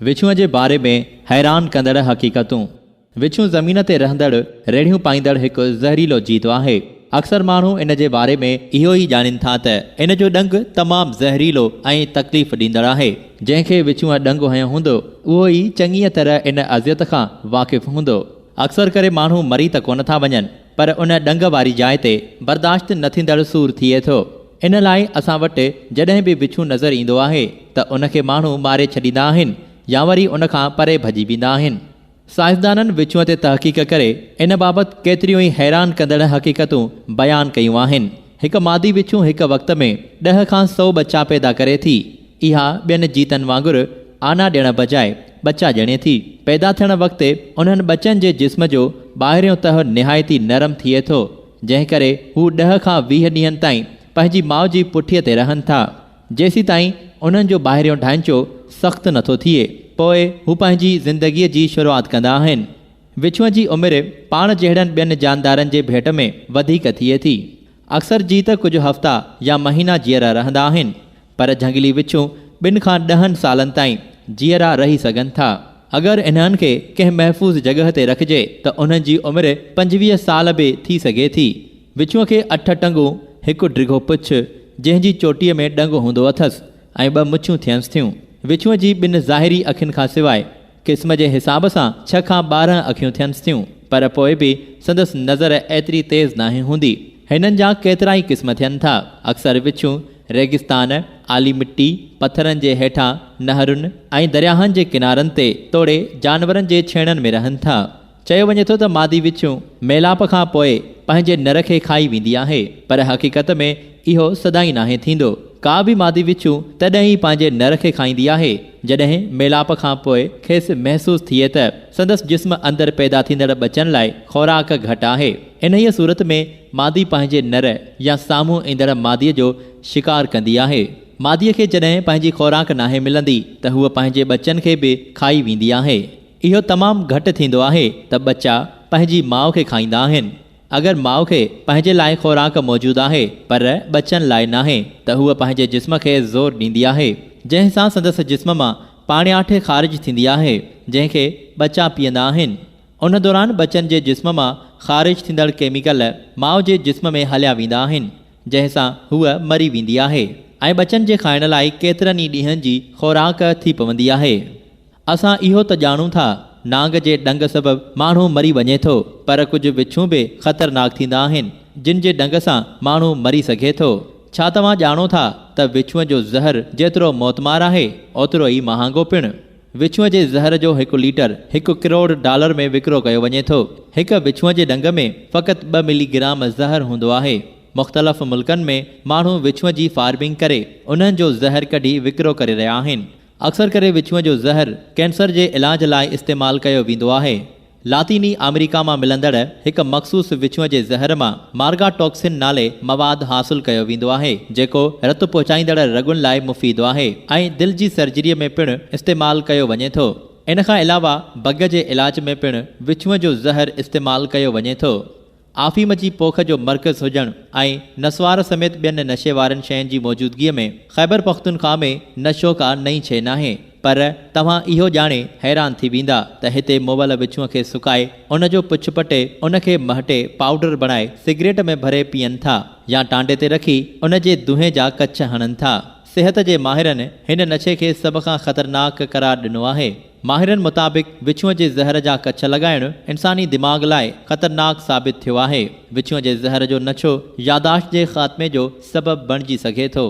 وڇونء جي باري ۾ حيران ڪندڙ حقيقتون. وڇون زمين تي رهندڙ ريڙهيون پائيندڙ هڪ زهريلو جيت آهي. اڪثر ماڻهو ان جي باري ۾ اهو ئي ڄاڻين ٿا ته ان جو ڏنگ تمام زهريلو ۽ تڪليف ڏيندڙ آهي. جنهن کي وڇونء ڏنگ هنيو هوندو اهو ئي چڱيء طرح ان اذيت کان واقف هوندو. اڪثر ڪري ماڻهو مري ته ڪونه ٿا وڃن پر ان ڏنگ واري جاء تي برداشت نه ٿيندڙ سور ٿئي ٿو. ان لاء اسان وٽ جڏهن به وڇون نظر ايندو آهي ته ان کي ماڻهو ماري ڇڏيندا آهن يا وري ان کان پري ڀڄي ويندا آهن. سائنسدانن وڇونء تي تحقيق ڪري ان بابت ڪيتريون ئي حيران ڪندڙ حقيقتون بيان ڪيون آهن. هڪ مادي وڇون هڪ وقت ۾ ڏهه کان سئو ٻچا پيدا ڪري ٿي. اها ٻين جيتن وانگر آنا ڏيڻ بجاء ٻچا ڄڻي ٿي. پيدا ٿيڻ وقت انهن ٻچن جي جسم جو ٻاهريون تهه نهايت ئي نرم ٿئي ٿو. جنهن ڪري هو ڏهه کان 20 ڏينهن تائين پنهنجي ماء جي پٺيء تي رهن ٿا، جيسيتائين انهن جو ٻاهريون ڍانچو سخت نٿو ٿئي. پوء هو پنهنجي زندگيء جي شروعات ڪندا آهن. وڇونء جي عمر پاڻ جهڙن ٻين جاندارن جي ڀيٽ ۾ وڌيڪ ٿئي ٿي. اڪثر جيت ڪجهه هفتا يا مهينا جيئرا رهندا آهن، پر جهنگلي وڇون ٻن کان ڏهن سالن تائين جيئرا رهي سگهن ٿا. اگر انهن کي ڪنهن محفوظ جڳهه تي رکجي ته انهن جي عمر 25 سال به ٿي سگهي ٿي. وڇونء کي اٺ ٽنگون، هڪ ڊگهو پڇ، جنهن جي چوٽيء ۾ ڏنگ هوندو اٿس ۽ ٻه مڇون ٿينس ٿيون. وڇونء جي ٻن ظاهري اکين کان سواء قسم جي حساب سان ڇهه کان 12 اکيون ٿينس ٿيون، پر پوء به سندس نظر ايتري تيز ناهي هوندي. هنن جا ڪيترائي قسم ٿين ٿا. اڪثر وڇون ريگستان، آلي مٽي، پٿرن جي هيٺان، نهرن ۽ درياهن جي ڪنارن تي توڙي جانورن جي ڇيڻن ۾ رهن ٿا. چيو وڃي ٿو ته مادي وڇون ميلاپ کان پوء پنهنجي نر کي کائي ويندي آهي، پر حقيقت ۾ اهو سدائين ناهي ٿيندو. ڪا به مادي وڇون تڏهن ئي پنهنجي نر کي کائيندي آهي، جڏهن ميلاپ کان پوء کيس محسوس ٿئي ته سندس جسم اندر پيدا ٿيندڙ ٻچن لاء خوراڪ گهٽ آهي. انهيء صورت ۾ مادي پنهنجي نر يا سامهون ايندڙ ماديء جو شڪار ڪندي آهي. ماديء کي جڏهن پنهنجي خوراڪ ناهي ملندي ته هوء پنهنجي ٻچن کي به کائي ويندي آهي. اهو تمام گهٽ ٿيندو آهي ته ٻچا پنهنجي ماء کي کائيندا آهن. اگر ماء کي پنهنجي لاء خوراڪ موجود آهي پر ٻچن لاء ناهي ته هوء پنهنجي جسم کي زور ڏيندي آهي، جنهن سان سندس جسم مان پاڻياٺ خارج ٿيندي آهي، جنهن کي ٻچا پيئندا آهن. ان دوران ٻچن جي جسم مان خارج ٿيندڙ ڪيميڪل ماء جي جسم ۾ هليا ويندا آهن، جنهن سان هوء مري ويندي آهي ۽ ٻچن جي کائڻ لاء ڪيترن ئي ڏينهن جي خوراڪ ٿي پوندي آهي. اسان اهو ته ڄاڻون ٿا نانگ جي ڏنگ سبب ماڻهو مري وڃي ٿو، پر ڪجهه وڇون به خطرناڪ ٿيندا آهن، جن جي ڏنگ سان ماڻهو مري سگهي ٿو. ڇا توهان ڄاڻو ٿا ته وڇونء جو زهر جيترو موتمار آهي، اوترو ئي مهانگو پڻ. وڇونء جي زهر جو هڪ ليٽر هڪ ڪروڙ ڊالر ۾ وڪرو ڪيو وڃي ٿو. هڪ وڇونء جي ڏنگ ۾ فقط ٻه ملي گرام زهر هوندو آهي. مختلف ملڪن ۾ ماڻهو وڇونء جي فارمنگ ڪري انهن جو زهر ڪڍي وڪرو ڪري رهيا آهن. اڪثر ڪري وڇونء جو زهر ڪينسر جي علاج لاء استعمال ڪيو ويندو آهي. لاطيني آمريڪا مان ملندڙ هڪ مخصوص وڇونء جي زهر مان مارگاٽوڪسن نالي مواد حاصل ڪيو ويندو آهي، جيڪو رت پهچائيندڙ رڳن لاء مفيد آهي ۽ دل جي سرجريء ۾ پڻ استعمال ڪيو وڃي ٿو. ان کان علاوه بگ جي علاج ۾ پڻ وڇونء جو زهر استعمال ڪيو وڃي ٿو. آفيم جي پوک جو مرڪز هجڻ ۽ نسوار سميت ٻين نشي وارين شين جي موجودگيء ۾ خيبرپختونخواهه ۾ نشو ڪا نئين شيء ناهي پر توهان اهو ڄاڻي حيران ٿي ويندا ته هتي مئل وڇونء کي سڪائي ان جو پڇ پٽي ان کي مهٽي پائوڊر بڻائي سگريٽ ۾ ڀري پيئن ٿا يا ٽانڊي تي رکي ان جي دونهين جا ڪڇ هڻن ٿا. صحت جي ماهرن هن نشي کي سڀ کان خطرناڪ قرار ڏنو آهي. ماهرن مطابق وڇونء جي زهر جا ڪڇ لڳائڻ انساني دماغ لاء خطرناڪ ثابت ٿيو آهي. وڇونء جي زهر جو نشو ياداشت جي خاتمي جو سبب بڻجي سگهي ٿو.